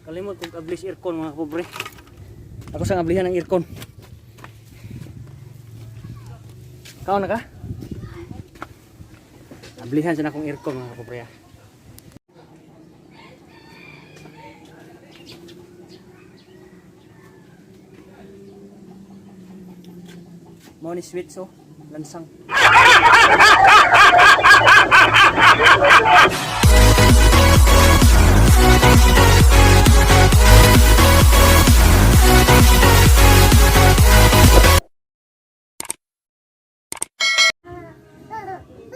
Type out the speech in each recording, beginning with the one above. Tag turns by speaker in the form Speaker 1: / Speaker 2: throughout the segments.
Speaker 1: Kalimot kog ablis aircon, mga kapobre. Ako sang ablihan ng aircon. Kaon na ka? Ablihan sa akong aircon, mga kapobre, ah. Mao ni sweets oh, lansang.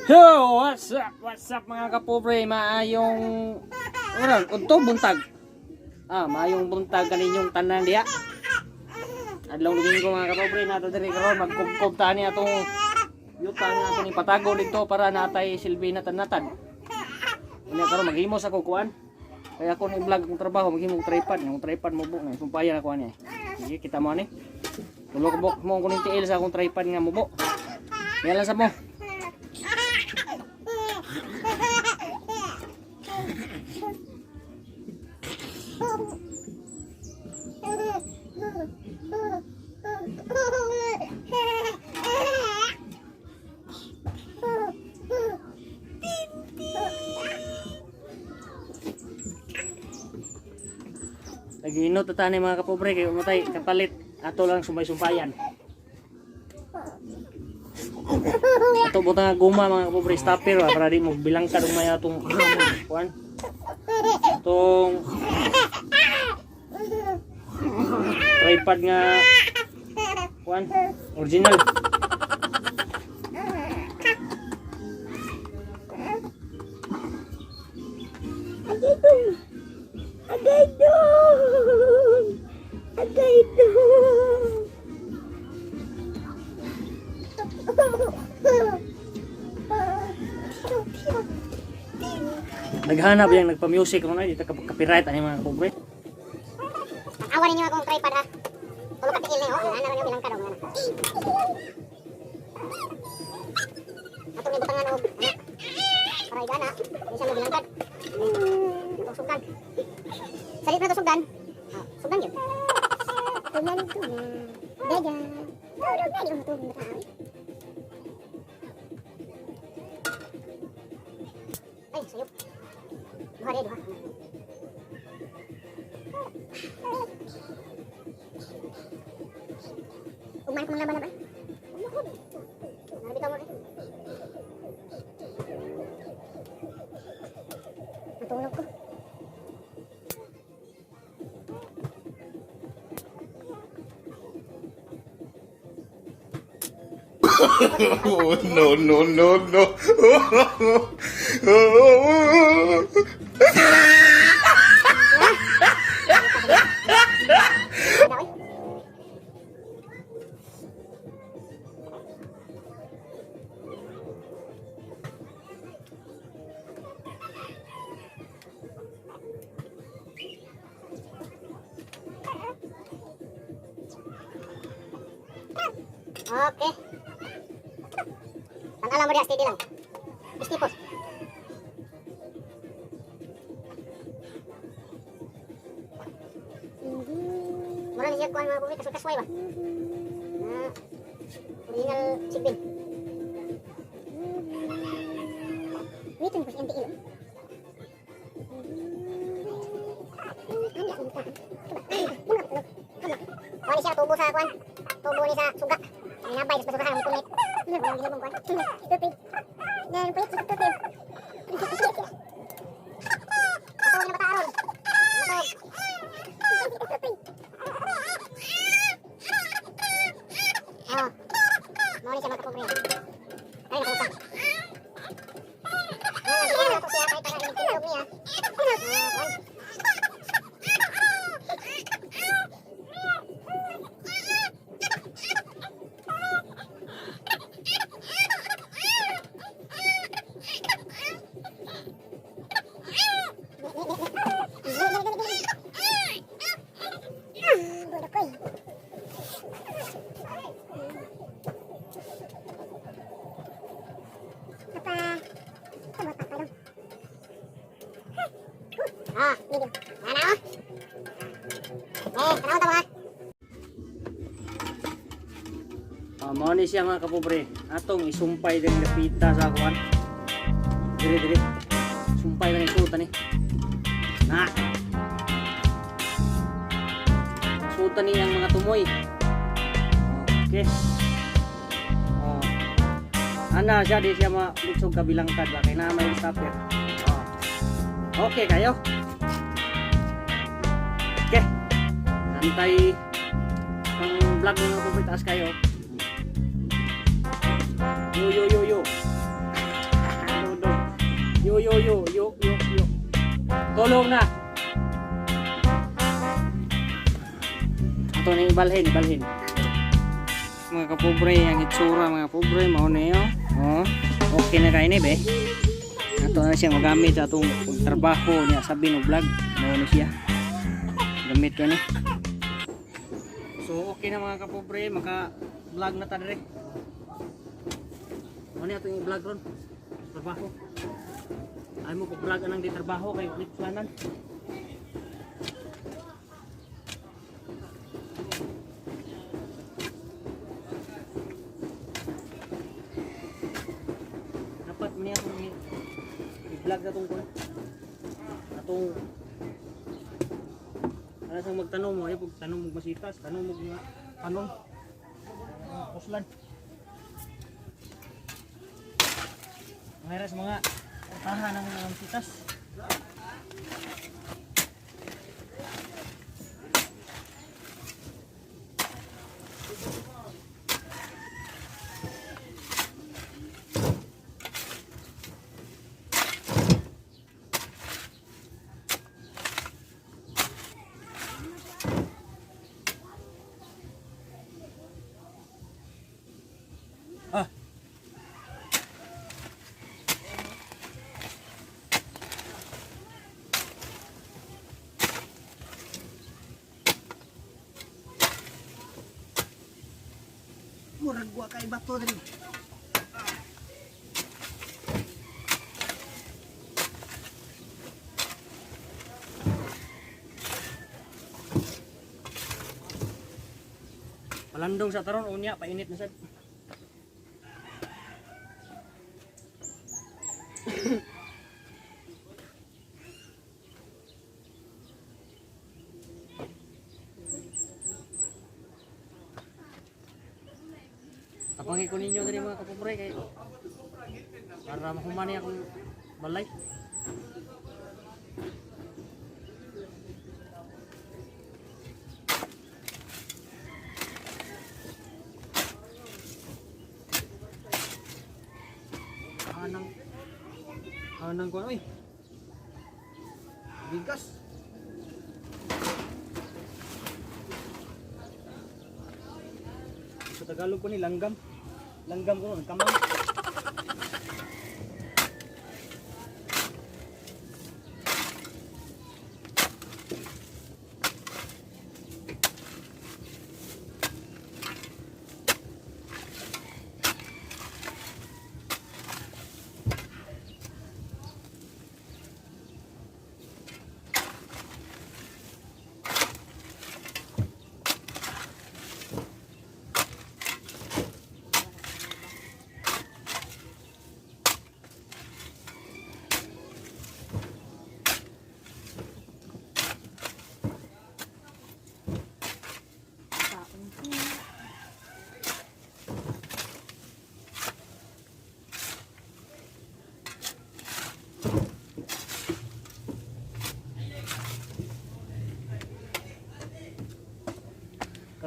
Speaker 1: Yo, what's up? What's up, mga kapobre? Maayong oras, udto buntag. Ah, maayong buntag kaninyong tanan diha. Adlaw Domingo, mga kapobre, nato diri karon magkubkob ta ni atong yuta nga ato ni patago dito para natay silbi na tanatan. Unya karon maghimo sa kuan. Kaya ako ni vlog akong trabaho, maghimo og tripod, yung tripod mo bu, sumpayan ako ani. Sige, kita mo ani. Tulo ka buok mo kuning tiil sa akong tripod nga mubo. Yan lang sa mo. Nagiinot ta tani, mga kapobre, kay umatay kapalit ato lang sumbay-sumpayan. Ato butang nga guma, mga kapobre, stopper ba para di mo bilang ka may atong kuan. Atong tripod nga kuan original.
Speaker 2: Agay dong! Agay dong! Agay dong!
Speaker 1: Naghanap yang nagpa-music ron ay dito copyright ani, mga kapobre.
Speaker 2: Awa ninyo akong tripod ha. Tulo ka tiil ni oh, ana ra niyo bilang ka dong ana. Atong ibutangan og ana. Para igana, di siya mobilangkad. Atong sugdan. Salit na to sugdan. Oh, sugdan yun. Tunan ko na. Daya. Tulog na yung tulog. Ay, sayop. Duha rin, duha. Ugman ko mga laban-laban. Narbitaw mo eh. Matulog ko.
Speaker 3: Oh, no, no, no, no.
Speaker 2: Ada oy. Okay. Tanaw mo diha, steady lang. Steady pose. Mura ni siya kuan, mga publik, kasway ba? Na original sigbin. Wait, ko sa MPL. Kuan ni siya tubo sa kuan. Tubo ni sa suga. Ay nabay sa basurahan ang punit. Ang gilibong kuan. Tupig. Nan pait sa tupig. Ato ni bata aron. Matog. Tupig. Ah. Mao ni siya, mga kapobre. Ay nakamusta. Ah, ato siya kahit para inig niya. Ah, kuan. Ah, video. Ano? Eh, tanawon ta mga.
Speaker 1: Mao ni siya mga kapobre. Atong isumpay din dapita sa kuan. Dire dire. Sumpay na ni suta ni. Na. Suta ni ang mga tumoy. Okay. Oh. Ana siya di siya malutsog kabilangkad ba kay na may stopper. Oh. Okay kayo. Okay. Antay pang vlog mga kapobre, taas kayo. Yo yo yo yo. Lodong. Yo yo yo yo yo yo. Tulong na. Ato na ibalhin, ibalhin. Mga kapobre, ang itsura mga kapobre, mao na yun. Oh, okay na kayo ni be. Ato na siya magamit sa atong trabaho niya sa og vlog. Mao na siya. Gamit ka ni. So okay na mga kapobre, maka vlog na ta dire. Ano ato yung vlog ron? Trabaho. Ay mo pag vlog anang di trabaho kay ulit planan. Dapat man niya itong i-vlog na itong kuwan. Atong ano sa magtanong mo, ay pag tanong mo masitas, tanong mo nga tanong. Puslan. Mga sa mga utahan ng mga sitas. Ah. Murag wa kay bato diri. Palandong sa taron unya painit na sad. Tapangin ko ninyo diri mga kapobre kay para mahumani akong balay. Hanang hanang ko oy. Bigas. Sa Tagalog ko ni langgam. Langgam ko kamang.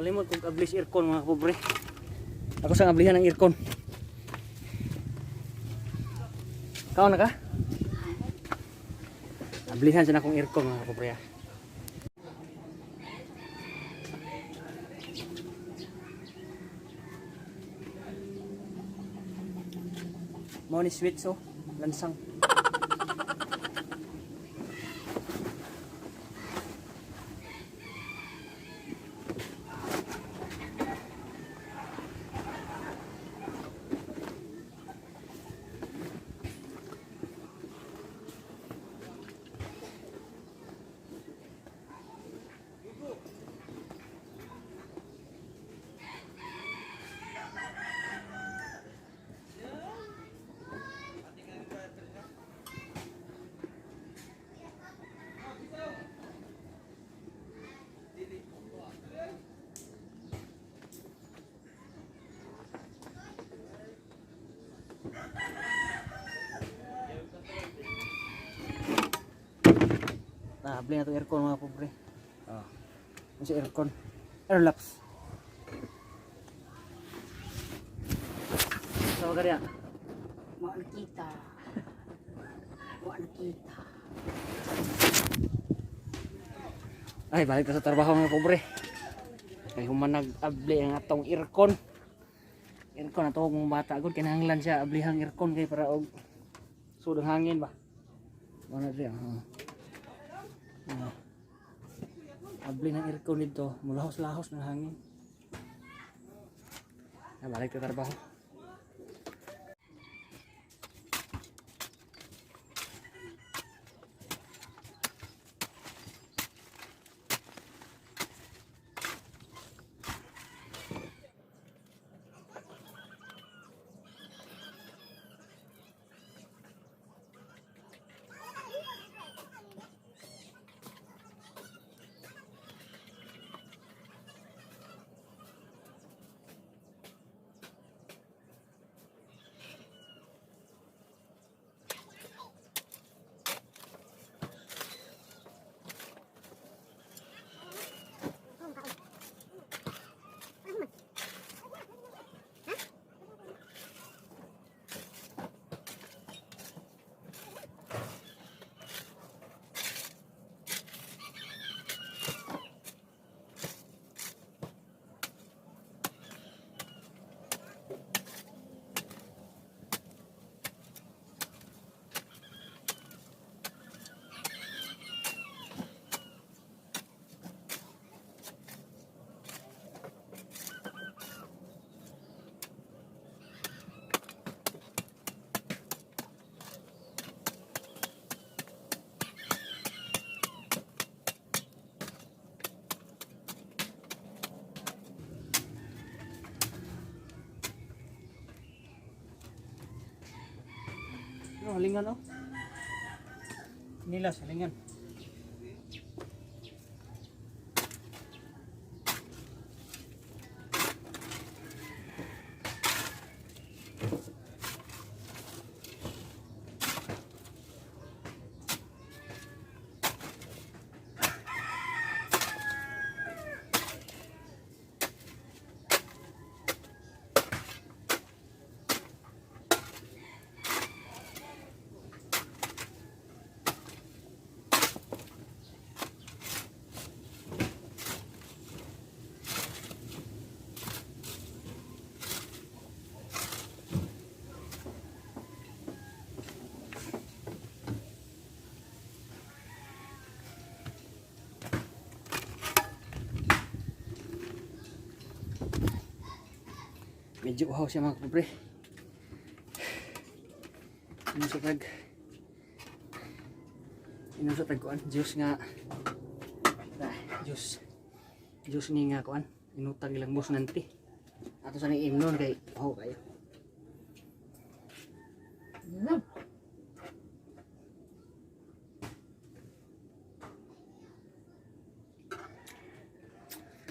Speaker 1: Kalimot kong ablis aircon mga kapobre. Ako sang ablihan ng aircon. Kao na ka? Ablihan sa akong aircon mga kapobre. Ah. Mao ni switch oh, lansang. Abli na itong aircon, mga pobre. Oh. Ano siya aircon? Airlocks. So, kaya.
Speaker 2: Wa nakita. Wa nakita.
Speaker 1: Ay, balik ta sa trabaho, mga pobre. Kay human nag-abli ang atong aircon. Aircon ato mga bata gud, kinahanglan siya ablihang aircon kay para og sud ang hangin ba. Wala siya. Oh. Oh. Abli ng aircon dito, mulahos-lahos ng hangin. Ay, balik ta trabaho. Ano, halingan oh. Nilas, halingan. Medyo uhaw siya, mga kapobre. Inom sa tag. Inom sa tag kuan. Juice nga. Ah, juice. Juice ni nga kuan. Inutag ilang boss nanti. Ato sa ning imnon kay uhaw kayo.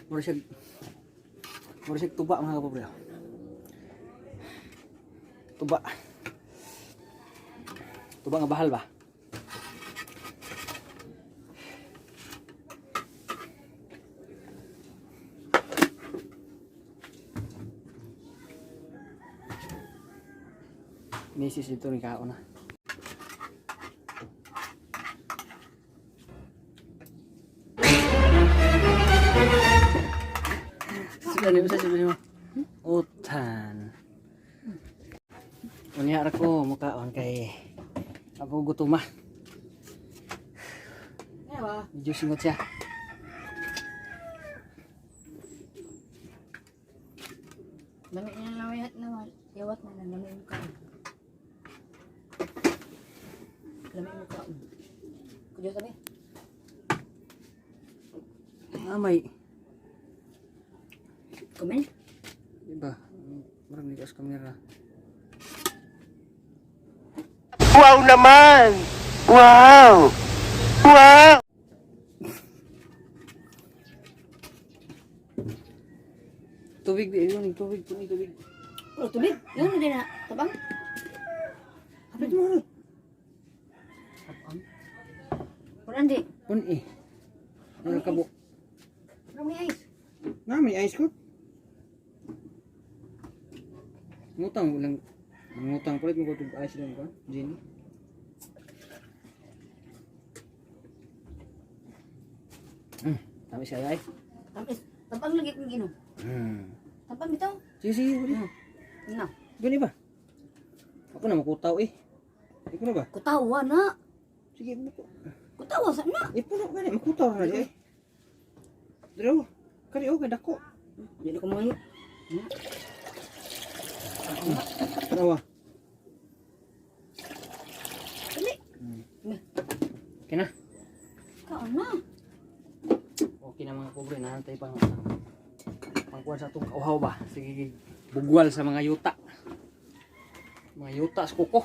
Speaker 1: Mura siya tuba, mga kapobre. Tuba. Tuba nga bahal ba? Misis dito ni kaon na. Sabi mo, sabi mo. Utan. Unya ra ko mukaon kay ako gutom ah.
Speaker 2: Ano ba?
Speaker 1: Medyo singot siya.
Speaker 2: Lami na lang naman. Yawat na lang lami mo kaon. Lami mo kaon. Kudyo sabi.
Speaker 1: Ah, may
Speaker 2: Comment?
Speaker 1: Diba? Murag ni sa kamera.
Speaker 4: Wow naman! Wow! Wow!
Speaker 1: Tubig di yun, tubig, tubig, tubig.
Speaker 2: Oh, tubig. Yun din na. Tabang.
Speaker 1: Hapit mo.
Speaker 2: Wala di.
Speaker 1: Kun eh. Ano ka bu?
Speaker 2: Pero may ice.
Speaker 1: Na may ice ko. Ngutang lang. Ngutang palit mo ko tug ice lang ko. Jenny. Tama siya ay.
Speaker 2: Tamis. Tapang lagi kong ginom. Tapang bitaw.
Speaker 1: Sige sige, wala.
Speaker 2: Na.
Speaker 1: Gani ba? Ako na makutaw eh. Ikaw na ba?
Speaker 2: Kutawa na.
Speaker 1: Sige, buko.
Speaker 2: Kutawa sa na.
Speaker 1: Eh, puno gani, makutaw na eh. Dalawa. Kani oh, dako.
Speaker 2: Dili ko mo.
Speaker 1: Dalawa.
Speaker 2: Dili.
Speaker 1: Okay na.
Speaker 2: Kaon na.
Speaker 1: Okay na, mga pobre, naantay pang pangkuan sa atong kauhaw ba. Sige, bugwal sa mga yuta. Mga yuta sa kuko.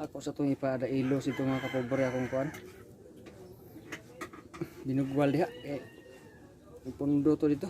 Speaker 1: Ako sa itong ipadailos ito, mga kapobre, akong kuan. Binugwal diha. Eh, may pundo to dito.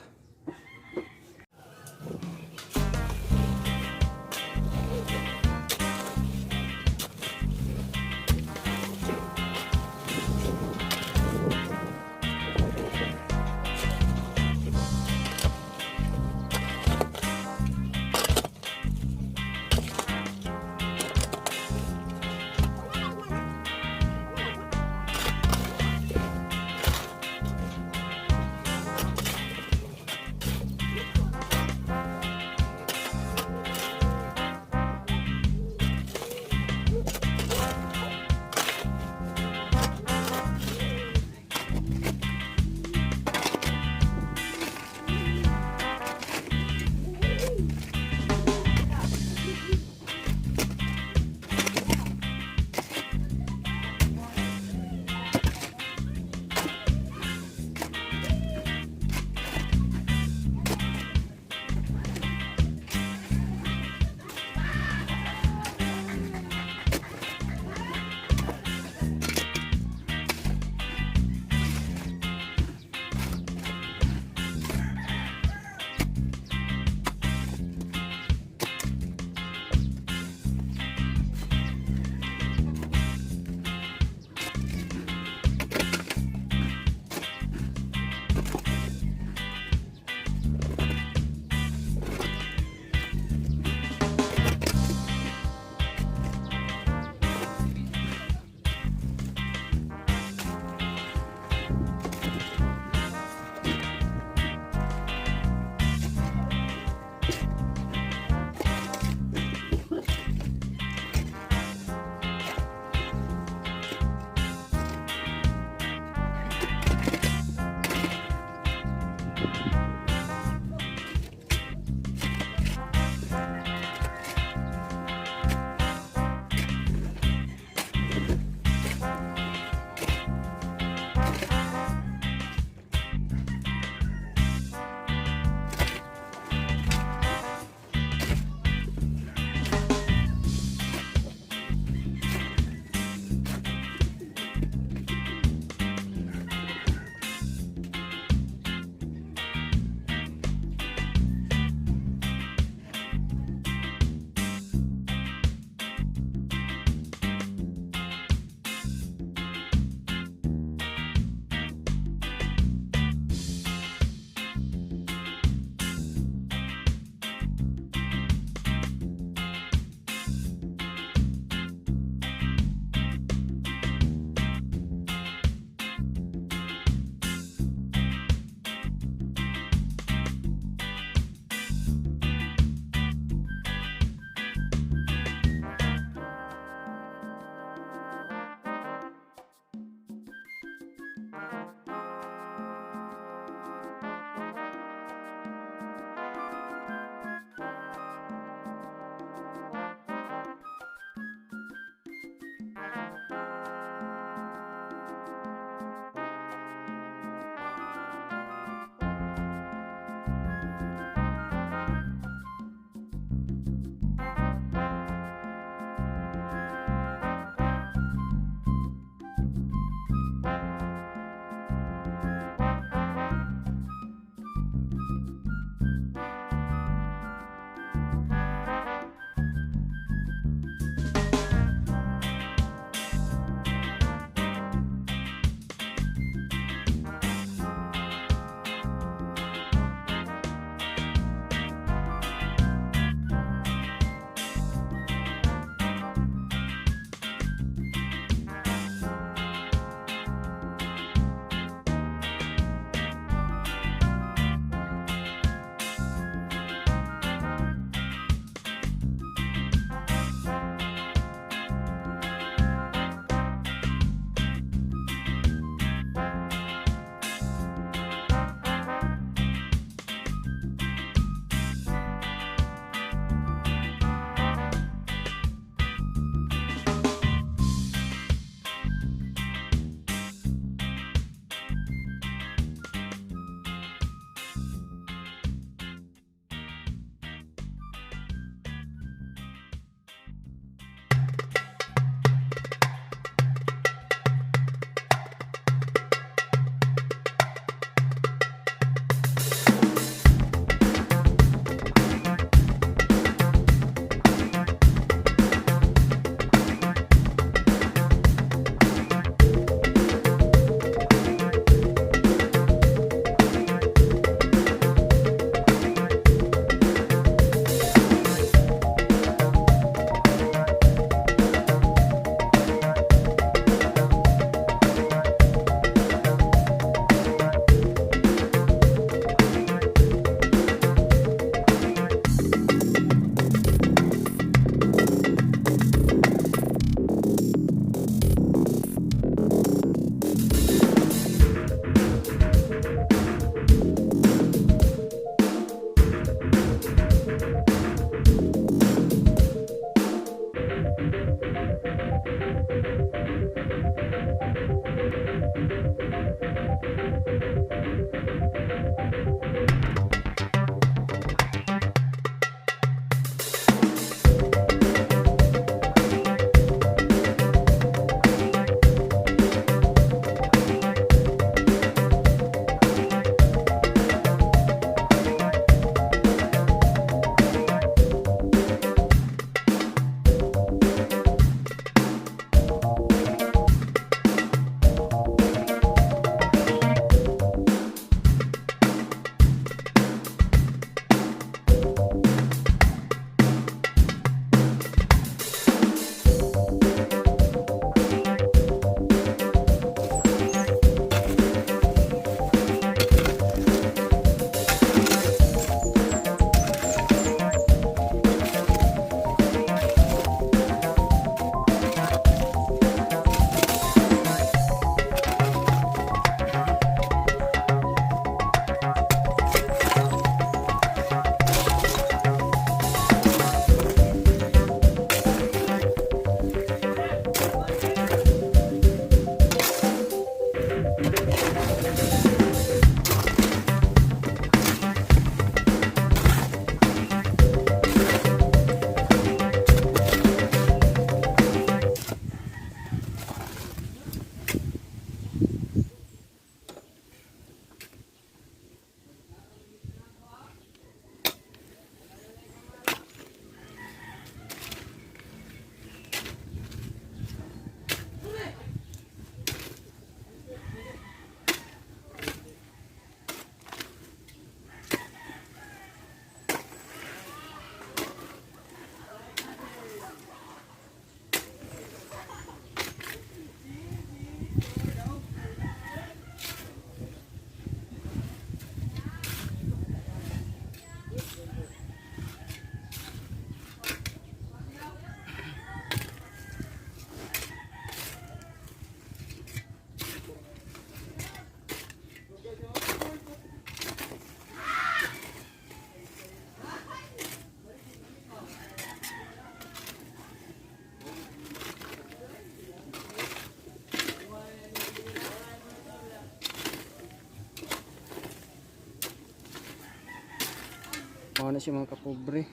Speaker 1: Mao na siya, mga kapobre.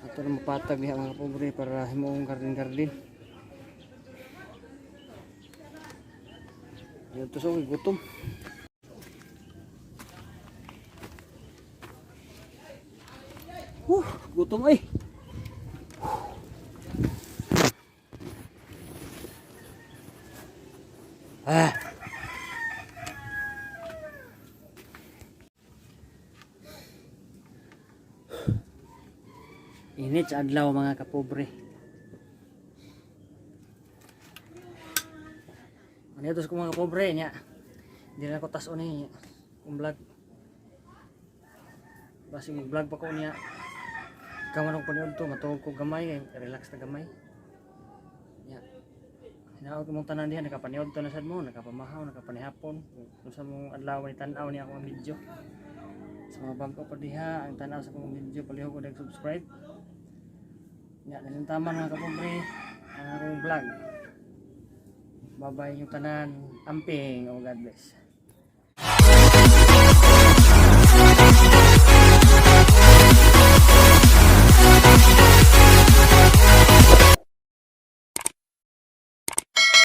Speaker 1: Ato na mapatag diha, mga kapobre, para himuong garden garden. Yan to sa gutom. Huh, gutom ay. Ah. Init sa adlaw, mga kapobre. Ano ito ko, mga kapobre niya. Hindi na ko tas ni kung vlog. Basig mag-vlog pa ko niya. Kaman ko paniud to, matuog ko gamay kay relax na gamay. Nya. Hinaot ko mong tanan diha, nakapaniod to na sad mo, nakapamahaw, nakapanihapon. Kung sa mong adlaw ni tan-aw ni ako ang video. Sa mga bag-o pa diha, ang tan-aw sa akong video, palihog og subscribe. Nya, nalintaman, mga kapobre, ang akong vlog. Bye-bye yung tanan. Amping. Oh, God bless.